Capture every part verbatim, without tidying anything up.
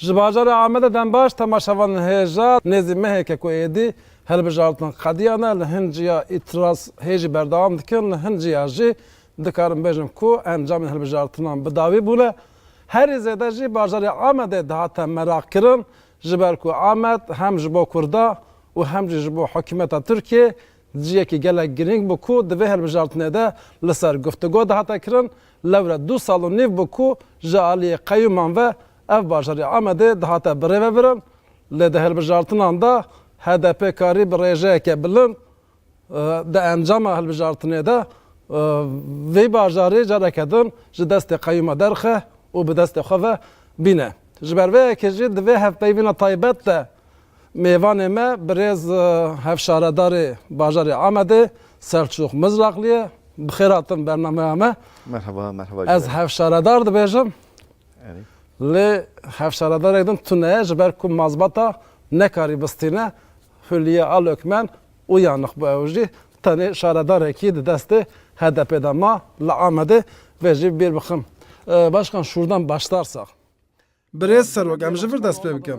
Ji bajarê Amedê dem baş, temaşevanên hêja, nêzî meheke ku êdî hilbijartin qediyane, li hin ciya îtiraz hê jî berdewam dikin, li hin ciya jî dikarin bêjin ku encamên hilbijartinan bi dawî bûne. Herî zêde jî bajarê Amedê dihate meraqkirin, ji ber ku Amed hem ji bo Kurda û hem jî ji bo hikûmeta Tirkiyê ciyekî gelek girîng bû ku di vê hilbijartinê de li ser guftûgo dihate kirin. Lewre du sal û nîv bû ku ji aliyê qeyûman ve ev bajarê Amedê dihate birêvebirin. Lê di hilbijartinan de H D P karî bi rêjeyeke bilind, e, di encama hilbijartinê de, e, vê bajarê careke din ji destê qeyûma derxe û bi destê xwe ve bîne. Ji ber vê yekê jî di vê hevpeyvîna taybet de mêvanê me birêz, e, hevşaredarê bajarê Amedê Selçûx Mizraqlî ye. Bi xêr hatin bernameya me. Merhaba, merhaba. Ez hevşaredar dibêjim. Erê. Lê hevşaredarek din tune ye, ji ber ku mazbata nekarî bistîne, Hülya Alökmen uyanık bû ew jî. Tenê şaredarekî di destê H D P de ma li Amedê, vê jî bîr bixim. E, başkan, şuradan başlarsak. Birêz Serok, em ji vir dest pê bikin.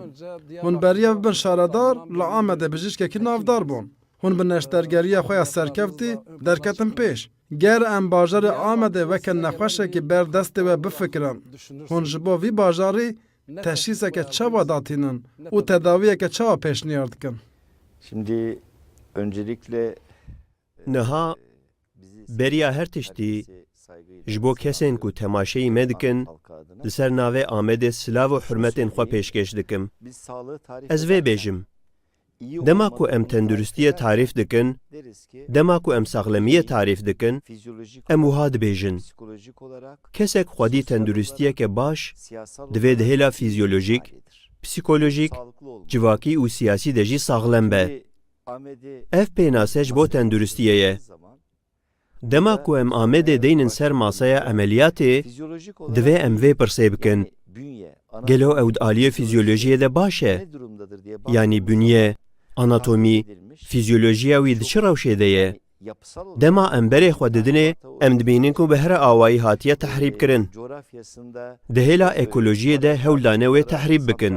Hûn beriya bibin şaredar, li Amedê bijîşkekî navdar bûn. Hûn bi neştergeriya xwe ya serkevtî derketin pêş. Ger em bajarê Amedê weke nexweşekî ber destê we bifikirin, hûn ji bo vî bajarî teşhîseke çawa datînin û tedawiyeke çawa pêşniyar dikin? Şimdi öncelikle Niha beriya her tiştî ji bo kesên ku temaşeyî me dikin, li ser navê Amedê silav û hurmetên xwe pêşkêş dikim. Ez vê bêjim. Dema ku em tenduristiyê tarîf dikin, dema ku em saxlemiyê tarîf dikin, em wiha dibêjin. Kesek xwedî tenduristiyeke baş divê di hêla fîzyolojîk, psîkolojîk, civakî û siyasî de jî saxlem be. Ev pênase ji bo tenduristiyê ye. Dema ku em Amedê deynin ser masaya emeliyatê, divê em vê pirsê bikin. Gelo ew di aliyê fîzyolojiyê de baş e? Yanî bünye, anatomî, fîzyolojiya wî di çi rewşê de ye? Dema em berê xwe didinê, em dibînin ku bi her awayî hatiye tehrîb kirin. Di hêla ekolojiyê de hewl dane wê tehrîb bikin.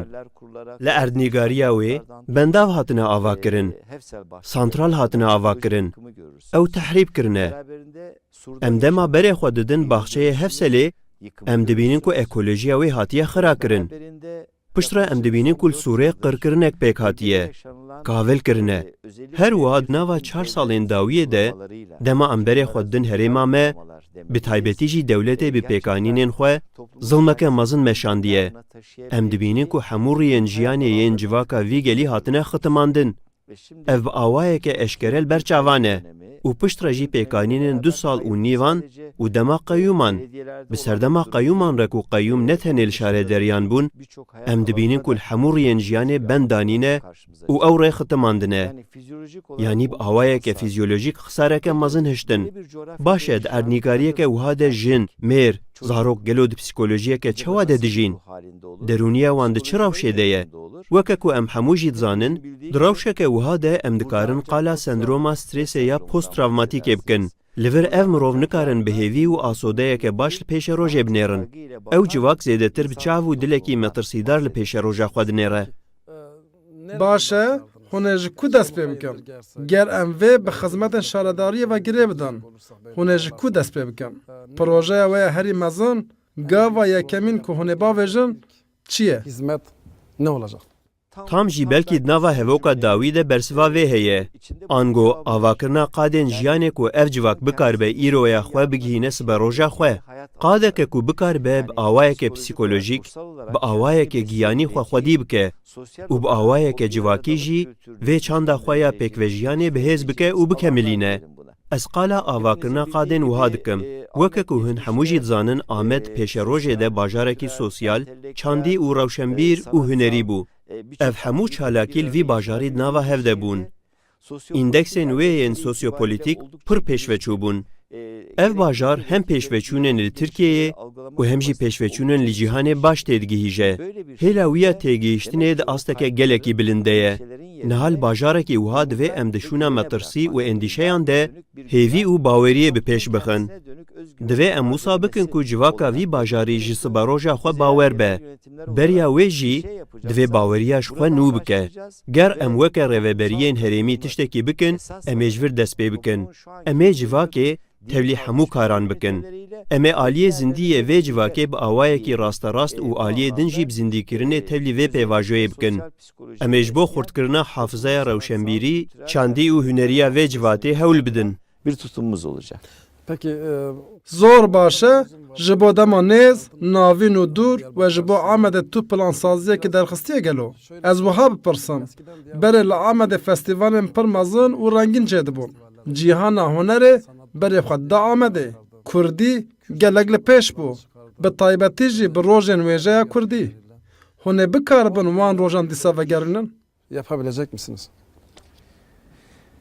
Li erdnîgariya wê bendav hatine avakirin. Santral hatine avakirin. Ew tehrîb kirine. Em dema berê xwe didin baxçeyê Hevselê, em dibînin ku ekolojiya wê hatiye xira kirin. Piştre em dibînin ku li Sûrê qirkirinek pêk hatiye, kavil kirine. Her wiha di nava çar salên dawiyê de, dema em berê xwe didin herêma me, bi taybetî jî dewletê bi pêkanînên xwe zilmeke mezin meşandiye. Em dibînin ku hemû riyên jiyanê yên civaka vî gelî hatine xitimandin. Ev bi awayeke eşkere li ber çavan e û piştre jî pêkanînên du sal û nîvan û dema qeyûman, bi serdema qeyûman re ku qeyûm ne tenê li şarederiyan bûn, em dibînin ku li hemû riyên jiyanê bend danîne û ew rê xitimandine. Yanî bi awayeke fîzyolojîk xisareke mezin hiştin. Baş e, di erdnîgariyeke wiha de jin, mêr, zarok gelo di psîkolojiyeke çawa de dijîn? Derûniya wan di çi rewşê de ye? Weke ku em hemû jî dizanin, di rewşeke wiha de em dikarin qala sendroma stresê ya post-travmatîkê bikin. Li vir ev mirov nikarin bi hêvî û asodeyeke baş li pêşerojê binêrin. Ew civak zêdetir bi çav û dilekî metirsîdar li pêşeroja xwe dinêre. Baş e, hûn ê ji ku dest pê bikin? Ger em vê bi xizmetên şaredariyê ve girê bidin, hûn ê ji ku dest pê bikin? Projeya we ya herî mezin, gava yekemîn ku hûn ê bavêjin, çi ye? Hizmet ne olacak. Tam jî belkî di nava hevoka dawî de bersiva vê heye. Ango avakirina qadên jiyanê ku ev civak bikaribe îroya xwe bigihîne siberoja xwe. Qadeke ku bikaribe bi awayeke psîkolojîk, bi awayeke giyanî xwe xwedî bike û bi awayeke civakî jî vê çanda xwe ya pêkvejiyanê bihêz bike û bikemilîne. Ez qala avakirina qadên wiha dikim. Weke ku hin hemû jî dizanin, Amed pêşerojê de bajarekî sosyal, çandî û rewşenbîr û hunerî bû. Ev hemû çalakî li vî bajarî di nava hev de bûn. Îndeksên wê yên sosyopolitîk pir pêşveçû bûn. Ev bajar hem pêşveçûnên li Tirkiyeyê û hem jî pêşveçûnên li cîhanê baş têdigihîje. Hêla wî ya têgihiştinê di asteke gelekî bilind de ye. Niha li bajarekî wiha divê em di şûna metirsî û êndîşeyan de hêvî û baweriyê bi pêş bixin. Divê em wisa bikin ku civaka vî bajarî ji siberoja xwe bawer be. Beriya wê jî divê baweriya ji xwe nû bike. Ger em weke rêveberiyên herêmî tiştekî bikin, em ê ji vir dest pê bikin. Em ê civakê tevlî hemû karan bikin. Em ê aliyê zindî yê vê civakê bi awayekî rasterast û aliyê din jî bi zindîkirinê tevlî vê pêvajoyê bikin. Em ê ji bo xurtkirina hafizeya rewşenbîrî, çandî û huneriya vê civatê hewl bidin. Bir tutumumuz olacak. Peki, e, Zor baş e, ji bo dema nêz, navîn û dûr we ji bo Amedê tu plansaziyekî derxistî ye gelo? Ez wiha bipirsim. Berê li Amedê festîvalên pir mezin û rengîn çêdibûn. Cîhana hunerê berê xwe dida Amedê. Kurdî gelek li pêş bû. Bi taybetî jî bi rojên wêjeya kurdî. Hûn ê bikaribin wan rojan dîsa vegerînin? Yapabilecek misiniz?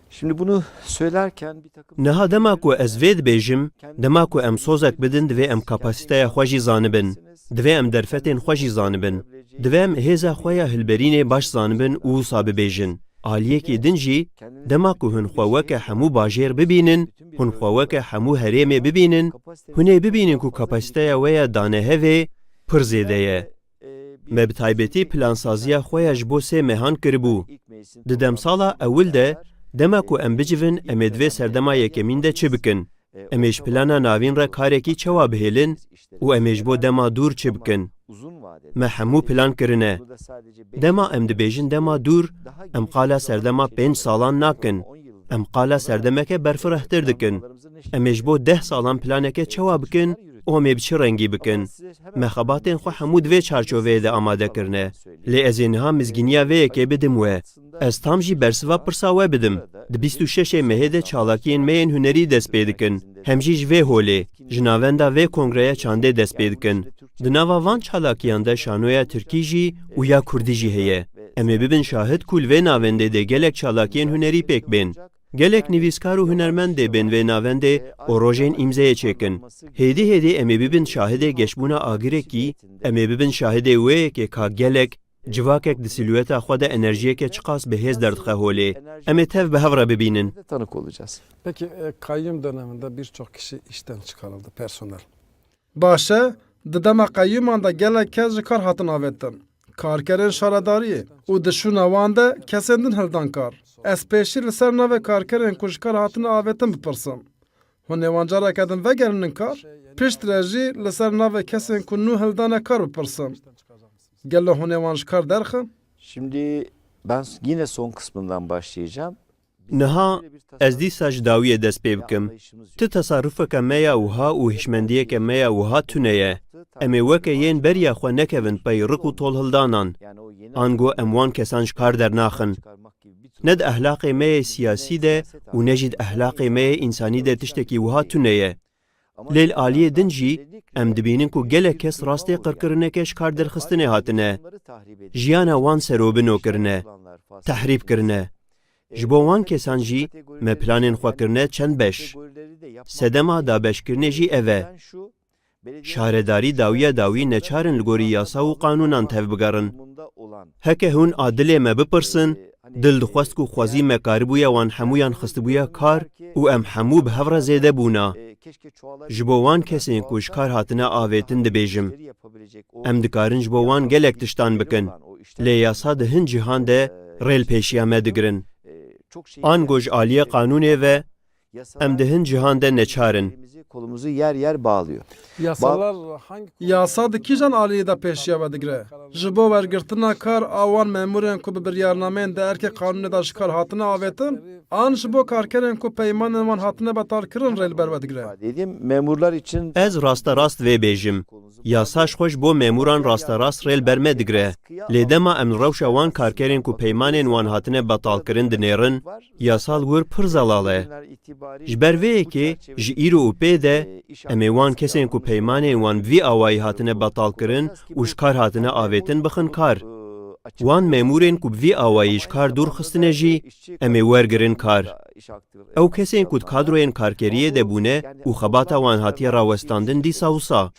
Şimdi bunu söylerken bir takım Niha dema ku ez vê dibêjim, dema ku em sozek bidin, divê em kapasiteya xwe jî zanibin. Divê em derfetên xwe jî zanibin. Divê em hêza xwe ya hilberînê baş zanibin û wisa bibêjin. Aliyekî din jî, dema ku hûn xwe weke hemû bajêr bibînin, hûn xwe weke hemû herêmê bibînin, hûn ê bibînin ku kapasiteya we ya danehevê pir zêde ye. Me bi taybetî plansaziya xwe ya ji bo sê mehan kiribû. Di demsala ewil de, dema ku em bicivin, em ê di vê serdema yekemîn de çi bikin? Em ê ji plana navîn re karekî çawa bihêlin û em ê ji bo dema dûr çi bikin? Me hemû plan kirine. Dema em dibêjin dema dûr, em qala serdema pênc salan nakin. Em qala serdemeke berfirehtir dikin. Em ê ji bo deh salan planeke çawa bikin û em ê bi çi rengî bikin? Me xebatên xwe hemû di vê çarçoveyê de amade kirine. Lê ez ê niha mizgîniya vê yekê bidim we. Ez tam jî bersiva pirsa we bidim. Di bîst û şeşê mehê de çalakiyên me yên hunerî dest pê dikin. Hem jî ji vê holê, ji navenda vê kongreya çandê dest pê dikin. Di nava van çalakiyan de şanoya tirkî jî û ya kurdî jî heye. Em ê bibin şahid ku li vê navendê de gelek çalakiyên hunerî pêk bên. Gelek nivîskar û hunermend dê bên vê navendê û rojên îmzeyê çêkin. Hêdî hêdî em ê bibin şahidê geşbûna agirekî, em ê bibin şahidê wê yekê ka gelek, civakek di sîlueta xwe de enerjiyeke çiqas bi hêz derdixe holê. Em ê tev bi hev re bibînin. Tanık olacağız. Peki, e, kayyum döneminde birçok kişi işten çıkarıldı, personel. Baş e, di dema qeyûman de gelek kes ji kar hatin avêtin. Karkerên şaredariyê û di şûna wan de kesên din hildan kar. Ez pêşî li ser navê karkerên ku ji kar hatine avêtin bipirsim. Hûn ê wan careke din vegerînin kar? Piştre jî li ser navê kesên ku nû hildane kar bipirsim. Gelo hûn ê wan ji kar derxin? Şimdi ben yine son kısmından başlayacağım. Niha ez dîsa ji dawiyê dest pê bikim. Ti tesarufeke me ya wiha û hişmendiyeke me ya wiha tune ye. Em ê weke yên beriya xwe nekevin pey rik û tolhildanan. Ango em wan kesan ji kar dernaxin. Ne di ehlaqê me yê siyasî de û ne jî di ehlaqê me yê însanî de tiştekî wiha tune ye. Lê li aliyê din jî em dibînin ku gelek kes rastê qirkirineke ji kar derxistinê hatine. Jiyana wan serobino kirine, tehrîb kirine. Ji bo wan kesan jî me planên xwe kirine çend beş. Sedema dabeşkirinê jî ev e. Şaredarî dawiya dawî neçar in li gorî yasa û qanûnan tevbigerin. Heke hûn a dilê me bipirsin, dil dixwest ku xwezî me karibûya wan hemûyan xistibûya kar û em hemû bi hev re zêde bûna. Ji bo wan kesên ku ji kar hatine avêtin dibêjim. Em dikarin ji bo wan gelek tiştan bikin. Lê yasa di hin cihan de rê li pêşiya me digirin. Ango ji aliyê qanûnê ve, em di hin cihan de neçar in. Kolumuzu yer yer bağlıyor. Yasalar hangi Yasa di kîjan aliyê de pêşiya we digire? Ji bo wergirtina kar a wan memûrên ku bi biryarnameyên di erkê qanûnê de ji kar hatine avêtin, an ji bo karkerên ku peymanên wan hatine betalkirin rê li ber we digire? Dedim, memurlar için Ez rasterast vê bêjim. Yasa ji xwe ji bo memûran rasterast rê li ber me digire. Lê dema em li rewşa wan karkerên ku peymanên wan hatine betalkirin dinêrin, yasal wir pir zelal e. Ji ber vê yekê ji îro û pê de em ê wan kesên ku peymanên wan bi vî awayî hatine betalkirin û ji kar hatine avêtin bixin kar. Wan memûrên ku bi vî awayî ji kar dûr xistine jî em ê wergirin kar. Ew kesên ku di kadroyên karkeriyê de bûne û xebata wan hatiye rawestandin dîsa wisa.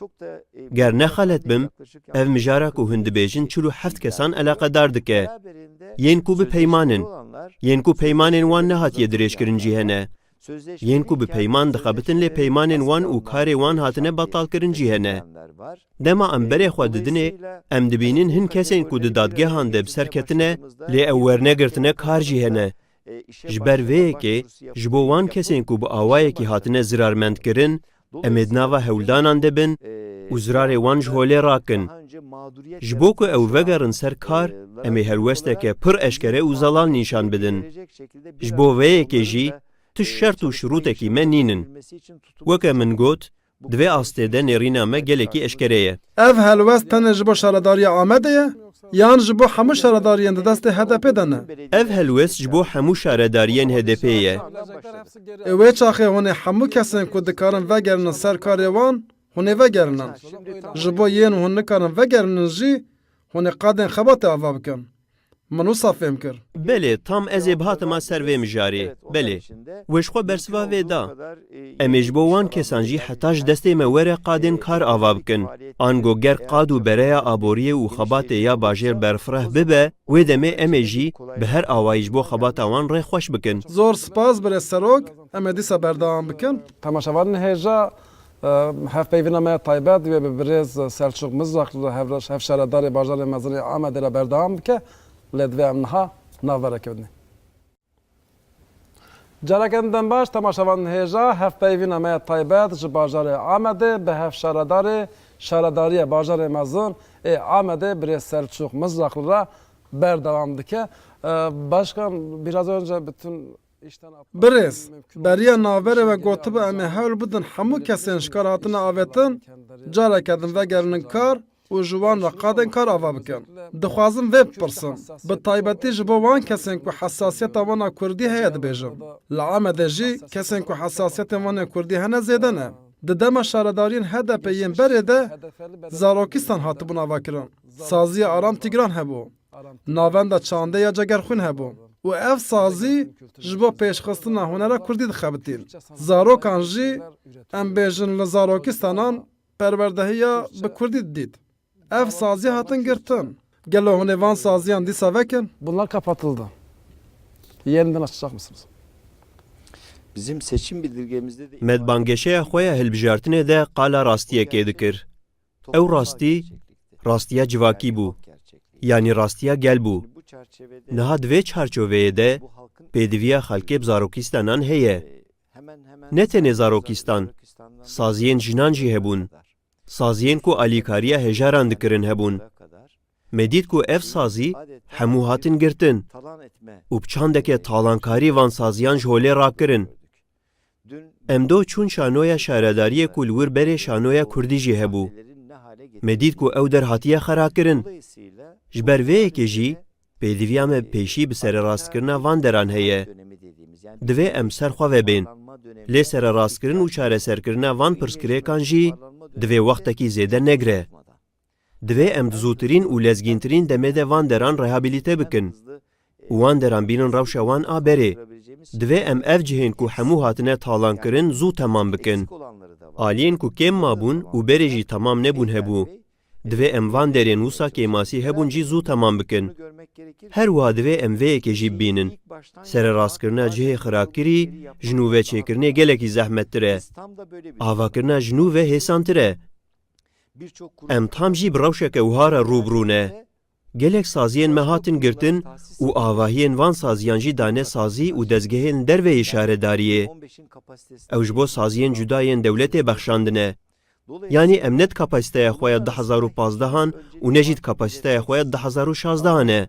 Ger ne xelet bim, ev mijara ku hûn dibêjin çil û heft kesan eleqedar dike. yên ku bi peyman in, yên ku peymanên wan nehatiye dirêjkirin jî hene. Yên ku bi peyman dixebitin lê peymanên wan û karê wan hatine betalkirin jî hene. Dema em berê xwe didinê, em dibînin hin kesên ku di dadgehan de bi ser ketine, lê ew wernegirtine kar jî hene. Ji ber vê yekê, ji bo wan kesên ku bi awayekî hatine zirarmendkirin, em ê di nava hewldanan de bin û zirarê wan ji holê rakin. Ji bo ku ew vegerin ser kar, em ê helwesteke pir eşkere û zelal nîşan bidin. Ji bo vê yekê jî, tu şert û şirûtekî me nînin. Weke min got, di vê astê de nêrîna me gelekî eşkere ye. Ev helwest tenê ji bo şaredariya Amedê ye, yan ji bo hemû şaredariyên di destê H D P de ne? Ev helwest ji bo hemû şaredariyên H D P ye. Ê wê çaxê hûn ê hemû kesên ku dikarin vegerinin ser karê wan, hûn ê vegerinin. Ji bo yên hûn nikarin vegerinin jî, hûn ê qadên xebatê ava bikin. Min wisa fêm kir. Belê, tam ez ê bihatima ser vê mijarê. Belê. We ji xwe bersiva vê da. Em ê ji bo wan kesan jî heta ji destê me were qadên kar ava bikin. Ango ger qad û bereya aboriyê û xebatê ya bajêr berfireh bibe, wê demê em ê jî bi her awayî ji bo xebata wan rê xweş bikin. Zor spas birêz serok, em ê dîsa berdewam bikin. Temaşevanên hêja, e, hevpeyvîna me ya taybet wê bi birêz Selçûk Mizrak li hev-, hevşaredarê bajarê mezin ê Amedê re berdewam bike. Lê divê em niha navbereke bidin. Careke din dem baş, temaşevan hêja, hevpeyvîna me ya taybet ji bajarê Amedê bi hevşaredarê şaredariya bajarê mezin ê Amedê birêz Selçûk Mizrakli re berdewam dike. Ee, başkan, biraz önce bütün işten atlattım. Birêz, beriya navberê we gotibe em ê hewl bidin hemû kesên ji kar hatine avêtin, careke din vegerinin kar, û ji wan re qadên kar ava bikin. Dixwazim vê bipirsim. Bi taybetî ji bo wan kesên ku hesasiyeta wan a kurdî heye dibêjim. Li Amedê jî kesên ku hesasiyetên wan ê kurdî hene zêde ne. Di dema şaredariyên H D P yên berê de Zarokîstan hatibûn avakirin. Saziya Aram Tîgran hebû. Navenda Çandê ya Cegerxwîn hebû. Û ev sazî ji bo pêşxistina hunera kurdî dixebitîn. Zarokan jî, em bêjin, li Zarokîstanan perwerdehiya bi kurdî didît. Ev sazî hatin girtin. Gelo hûn ê van saziyan dîsa vekin? Bunlar kapatıldı. Yeniden açacak mısınız? Bizim seçim bildirgemizde de Me di bangêşeya xwe ya hilbijartinê de qala rastiyekê dikir. Ew rastî, rastiya civakî bû. Yanî rastiya gel bû. Niha di vê çarçoveyê de pêdiviya xelkê bi Zarokîstanan heye. Ne tenê Zarokîstan, saziyên jinan jî hebûn. Saziyên ku alîkariya hejaran dikirin hebûn. Me dît ku ev sazî hemû hatin girtin û bi çandeke talankarî van saziyan ji holê rakirin. Em do çûn şanoya şaredariyê ku li wir berê şanoya kurdî jî hebû. Me dît ku ew der hatiye xerakirin. Ji ber vê yekê jî pêdiviya me bi pêşî bi sererastkirina van deran heye. Divê em ser xwe ve bên. Lê sererastkirin û çareserkirina van pirsgirêkan jî divê wextekî zêde negire. Divê em di zûtirîn û lezgîntirîn demê de van deran rehabilite bikin û wan deran bînin rewşa wan a berê. Divê em ev cihên ku hemû hatine talankirin zû temam bikin. Aliyên ku kêm mabûn û berê jî temam nebûn hebû. Divê em van derên wisa kêmasî hebûn jî zû temam bikin. Her wiha divê em vê yekê jî bibînin. Sererastkirina cihê xirakirî ji nû ve çêkirinê gelekî zehmettir e. Avakirina ji nû ve hêsantir e. Em tam jî bi rewşeke wiha re rû bi rû ne. Gelek saziyên me hatin girtin û avahiyên van saziyan jî dane sazî û dezgehên li derveyî şaredariyê. Ew ji bo saziyên cuda yên dewletê bexşandine. Yanî em ne di kapasîteya xwe ya du hezar û pazdehan û ne jî di kapasîteya xwe ya du hezar û şazdehan e.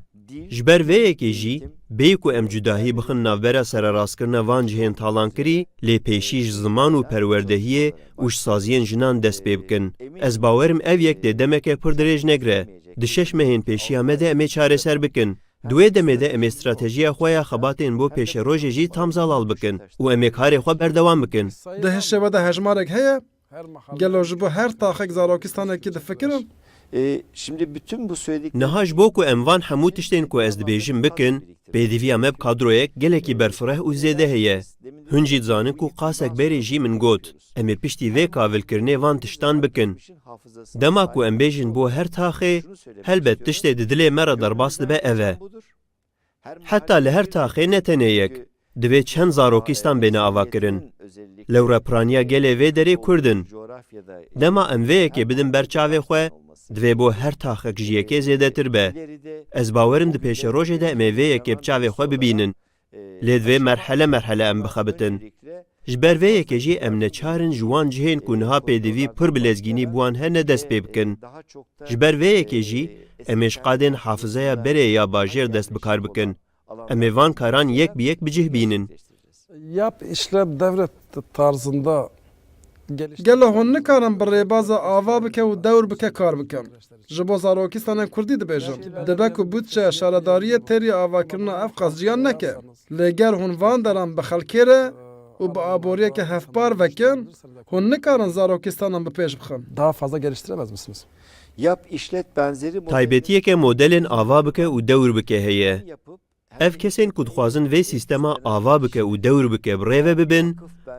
Ji ber vê yekê jî, bêyî ku em cudahî bixin navbera sererastkirina van cihên talankirî, lê pêşî ji ziman û perwerdehiyê û ji saziyên jinan dest pê bikin. Ez bawer im ev yek dê demeke pir dirêj negire. Di şeş mehên pêşiya me de em ê çareser bikin. Di wê demê de em ê stratejiya xwe ya xebatên bo pêşerojê jî tam zelal bikin û em ê karê xwe berdewam bikin. Di hişê we de hejmarek heye? Gelo ji bo her taxek Zarokistanekî difikirin? E, şimdi bütün bu söylediklerim Niha ji bo ku em van hemû tiştên ku ez dibêjim bikin, pêdiviya me bi kadroyek gelekî berfireh û zêde heye. Hûn jî dizanin ku qasek berê jî min got, em ê piştî vê kavilkirinê van tiştan bikin. Dema ku em bêjin bo her taxê, helbet tiştê di dilê me re derbas dibe ev e. Heta li her taxê ne tenê yek. Divê çend zarokîstan bêne avakirin. Lewre piraniya gelê vê derê Kurd in. Dema em vê yekê bidin ber çavê xwe, divê bo her taxek ji yekê zêdetir be. Ez bawer im di pêşerojê de em ê vê yekê bi çavê xwe bibînin. Lê divê merhele merhele em bixebitin. Ji ber vê yekê jî em neçar in ji wan cihên ku niha pêdivî pir bi lezgînî bi wan hene dest pê bikin. Ji ber vê yekê jî em ê ji qadên hafizeya berê ya bajêr dest bi kar bikin. Em ê van karan yek bi yek bi cih bînin. Yap işlet devlet tarzında geliş. Gelo hûn nikarin bi rêbaza ava bike û dewr bike kar bikin? Ji bo zarokistanên kurdî dibêjim. Dibe ku budçeya şaredariyê têrî avakirina ev qas ciyan neke. Lê ger hûn van deran bi xelkê re û bi aboriyeke hevpar vekin, hûn nikarin zarokistanan bi pêş bixin. Daha fazla geliştiremez misiniz? Yap işlet benzeri model Taybetiyeke modelên ava bike û dewr bike heye. yapıp Ev kesên ku dixwazin vê sîstema ava bike û dewr bike bi rê ve bibin,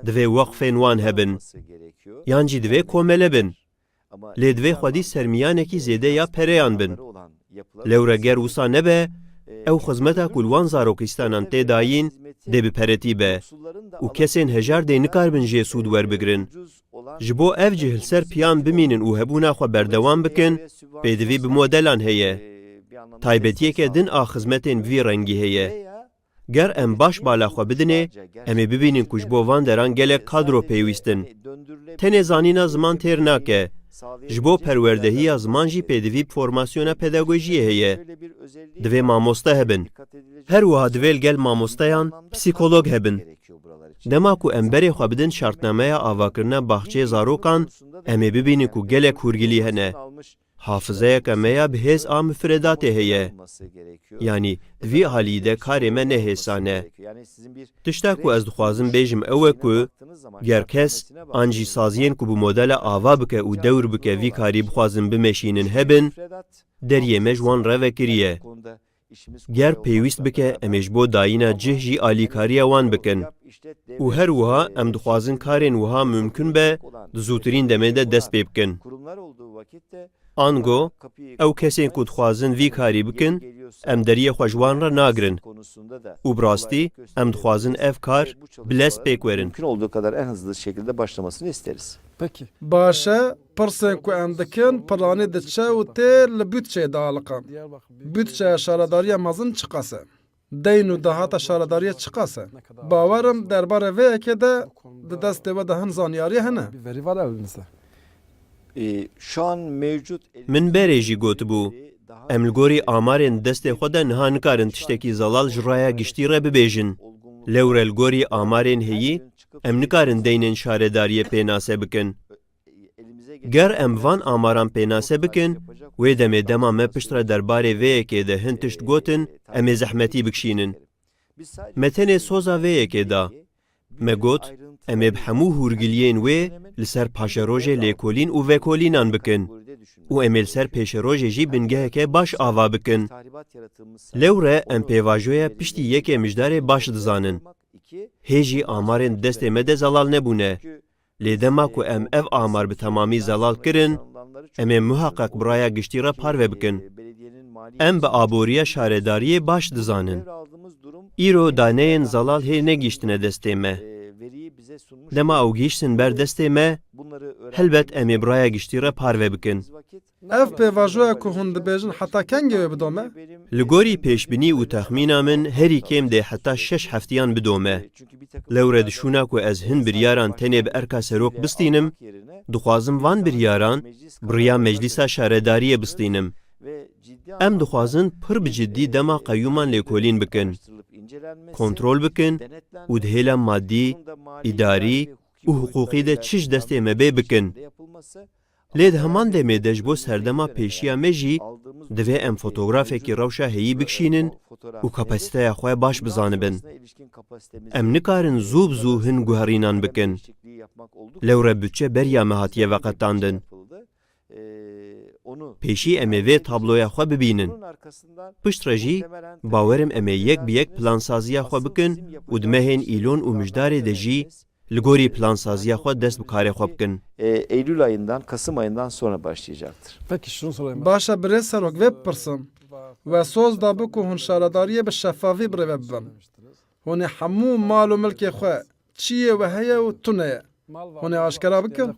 divê weqfên wan hebin. Yan jî divê komele bin. Lê divê xwedî sermiyanekî zêde ya pereyan bin. Lewre ger wisa nebe, ew xizmeta ku li wan zarokistanan tê dayîn dê bi peretî be û kesên hejar dê nikarbin jê sûd werbigrin. Ji bo ev cih li ser piyan bimînin û hebûna xwe berdewam bikin, pêdivî bi modelan heye. Taybetiyeke din a xizmetên bi vî rengî heye. Ger em baş bala xwe bidinê, em ê bibînin ku ji bo van deran gelek kadro pêwîst in. Tenê zanîna ziman têr nake. Ji bo perwerdehiya ziman jî pêdivî bi formasyona pedagojiyê heye. Divê mamoste hebin. Her wiha divê li gel mamosteyan psîkolog hebin. Dema ku em berê xwe bidin şartnameya avakirina baxçeyê zarokan, em ê bibînin ku gelek hûrgilî hene. Hafizeyeke me ya bi hêz a mifredatê heye. Yanî, di vî alî de karê me ne hêsan e. Tişta ku ez dixwazim bêjim ew e ku ger kes an jî saziyên ku bi modela ava bike û dewr bike vî karî bixwazin bimeşînin hebin, deriyê me ji wan re vekiriye. Ger pêwîst bike, em ê ji bo dayîna cih jî alîkariya wan bikin. Û her wiha em dixwazin karên wiha mimkun be, di zûtirîn demê de dest pê bikin. Ango, ew kesên ku dixwazin vî karî bikin, em deriyê xwe ji wan re nagirin. Û bi rastî, em dixwazin ev kar bi lez pêk werin. Mümkün olduğu kadar en hızlı şekilde başlamasını isteriz. Peki. Baş e, pirsên ku em dikin, planê diçe û tê li budçeyê dialiqe. Budçeya şaredariya mezin çiqas e? Deyn û dahata şaredariyê çiqas e? Bawer im derbarê vê yekê de di destê we de hin zanyariyê hene. Bir veri var elinizde. Ee, şu an mevcut Min berê jî gotibû, em li gorî amarên destê xwe de niha nikarin tiştekî zelal ji raya giştî re bibêjin. Lewre li gorî amarên heyî, em nikarin deynên şaredariyê pênase bikin. Ger em van amaran pênase bikin, wê demê dema me piştre derbarê vê yekê de hin tişt gotin, em ê zehmetî bikişînin. Me tenê soza vê yekê da. Me got, em ê bi hemû hûrgiliyên wê li ser paşerojê lêkolîn û vekolînan bikin û em ê li ser pêşerojê jî bingeheke baş ava bikin. Lewre em pêvajoya piştî yekê mijdarê baş dizanin. Hê jî amarên destê me de zelal nebûne. Lê dema ku em ev amar bi temamî zelal kirin, em ê muheqeq bi raya giştî re parve bikin. Em bi aboriya şaredariyê baş dizanin. Îro daneyên zelal hê negihîştine destê me. Dema ew gihîştin ber destê me, helbet em ê bi raya giştî re parve bikin. Ev pêvajoya ku hûn dibêjin heta kengê wê bidome? Li gorî pêşbînî û texmîna min herî kêm dê heta şeş heftiyan bidome. Lewre di şûna ku ez hin biryaran tenê bi erka serok bistînim, dixwazim van biryaran bi riya Meclîsa Şaredariyê bistînim. Em dixwazin pir bi ciddî dema qeyûman lêkolîn bikin, kontrol bikin û di hêla madî, îdarî û hiqûqî de çi ji destê me bê bikin. Lê di heman demê de ji bo serdema pêşiya me jî divê em fotografekî rewşa heyî bikişînin û kapasiteya xwe baş bizanibin. Em nikarin zû bi zû hin guherînan bikin. Lewre budçe beriya me hatiye veqetandin. Pêşî em ê vê tabloya xwe bibînin. Piştre jî bawerim em ê yek bi yek plansaziya xwe bikin û di mehên îlon û mijdarê de jî li gorî plansaziya xwe dest bi karê xwe bikin. E, Eylül ayından, Kasım ayından sonra başlayacaktır. Peki şunu sorayım. Baş e, birêz serok, vê bipirsim. We soz dabû ku hûn şaredariyê bi şefafî bi rê ve bibin. Hûn ê hemû mal û milkê xwe, çi yê we heye û tune ye, hûn ê aşkera bikin?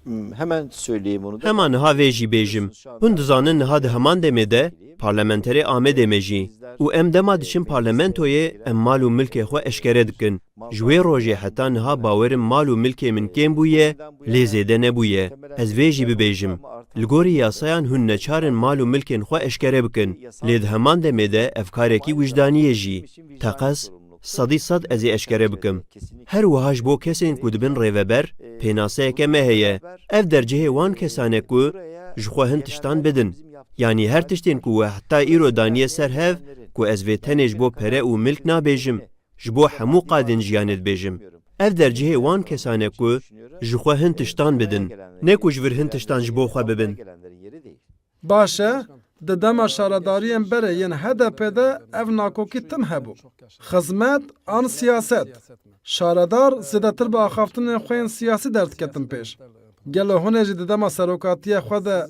Hmm, hemen söyleyeyim onu da. Hema niha vê jî bêjim. Hûn dizanin niha di heman demê de parlamenterê Amedê me jî. Û em dema diçin parlamentoyê em mal û milkê xwe eşkere dikin. Ji wê rojê heta niha bawerim mal û milkê min kêm bûye, lê zêde nebûye. Ez vê jî bibêjim. Li gorî yasayan hûn neçar in mal û milkên xwe eşkere bikin. Lê di heman demê de ev karekî wijdanî ye jî. Teqez, sedî sed ez ê eşkere bikim. Her wiha ji bo kesên ku dibin rêveber, pênaseyeke me heye. Ev dercihê wan kesan e ku ji xwe hin tiştan bidin. Yanî her tiştên ku we heta îro daniye ser hev, ku ez vê tenê ji bo pere û milk nabêjim, ji bo hemû qadên jiyanê dibêjim. Ev dercihê wan kesan e ku ji xwe hin tiştan bidin, ne ku ji vir hin tiştan ji bo xwe bibin. Baş e, di dema şaredariyên berê yên H D P de ev nakokî tim hebû. Xizmet an siyaset? Şaredar zêdetir bi axaftinên xwe yên siyasî derdiketin pêş. Gelo hûn ê jî di dema serokatiya xwe de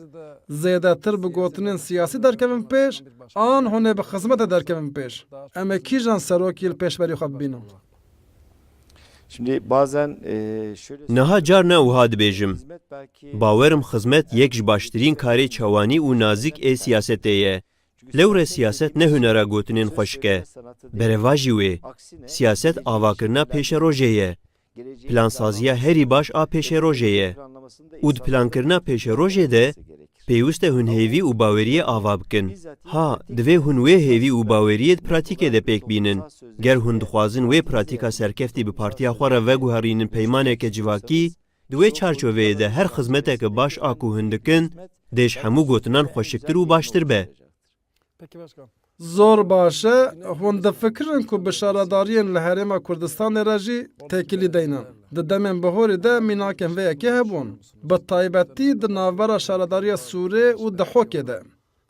zêdetir bi gotinên siyasî derkevin pêş, an hûn ê bi xizmetê derkevin pêş? Em ê kîjan serokî li pêşberî xwe bibînin? Şimdi bazen e, şöyle Niha carna wiha dibêjim. Bawerim xizmet yek ji baştirîn karê çawanî û nazik ê siyasetê ye. Lewre siyaset ne hunera gotinên xweşik e. Berevajî wê. Siyaset avakirina pêşerojê ye. Plansaziya herî baş a pêşerojê ye. Û di plankirina pêşerojê de pêwist e hûn hêvî û baweriyê ava bikin. Ha, divê hûn wê hêvî û baweriyê di pratîkê de pêk bînin. Ger hûn dixwazin wê pratîka serkeftî bi partiya xwe re veguherînin peymaneke civakî, di wê çarçoveyê de her xizmeteke baş a ku hûn dikin, dê ji hemû gotinan xweşiktir û baştir be. Zor baş e, hûn difikirin ku bi şaredariyên li Herêma Kurdistanê re jî têkilî deynin. Di demên bihorî de mînakên vê yekê hebûn. Bi taybetî di navbera şaredariya Sûrê û Dihokê de.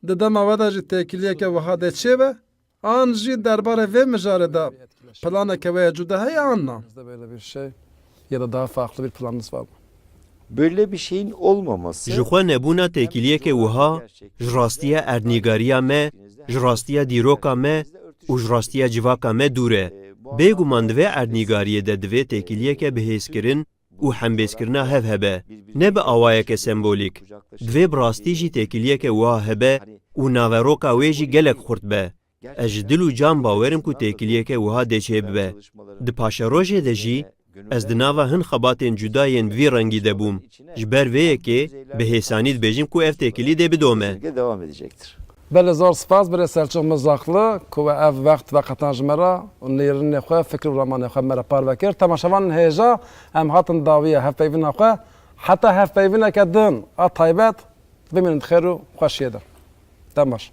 Di dema we de jî têkiliyeke wiha dê çêbe? An jî derbarê vê mijarê de planeke we ya cuda heye an na? Bizde böyle bir şey ya da daha farklı bir planınız var mı? Böyle bir şeyin olmaması Ji xwe nebûna têkiliyeke wiha ji rastiya erdnîgariya me, ji rastiya dîroka me û ji rastiya civaka me dûr e. Bêguman di vê erdnîgariyê de divê têkiliyeke bihêzkirin û hembêzkirina hev hebe, ne bi awayeke sembolîk. Divê bi rastî jî têkiliyeke wiha hebe û naveroka wê jî gelek xurt be. Ez ji dil û can bawerim ku têkiliyeke wiha dê çêbibe. Di paşerojê de jî ez di nava hin xebatên cuda yên vî rengî de bûm. Ji ber vê yekê bi hêsanî dibêjim ku ev têkilî dê bidome. Kesinlikle devam edecektir. Belê zor spas birê Selçuk Mizaklı ku we ev wext veqetan ji me re û nêrînê xwe, fikir û ramanê xwe me re parve kir. Temaşevanên hêja em hatin dawiya hevpeyvîna xwe. Heta hevpeyvîneke din a taybet bimînin di xêr û xweşiyê de. Dem baş.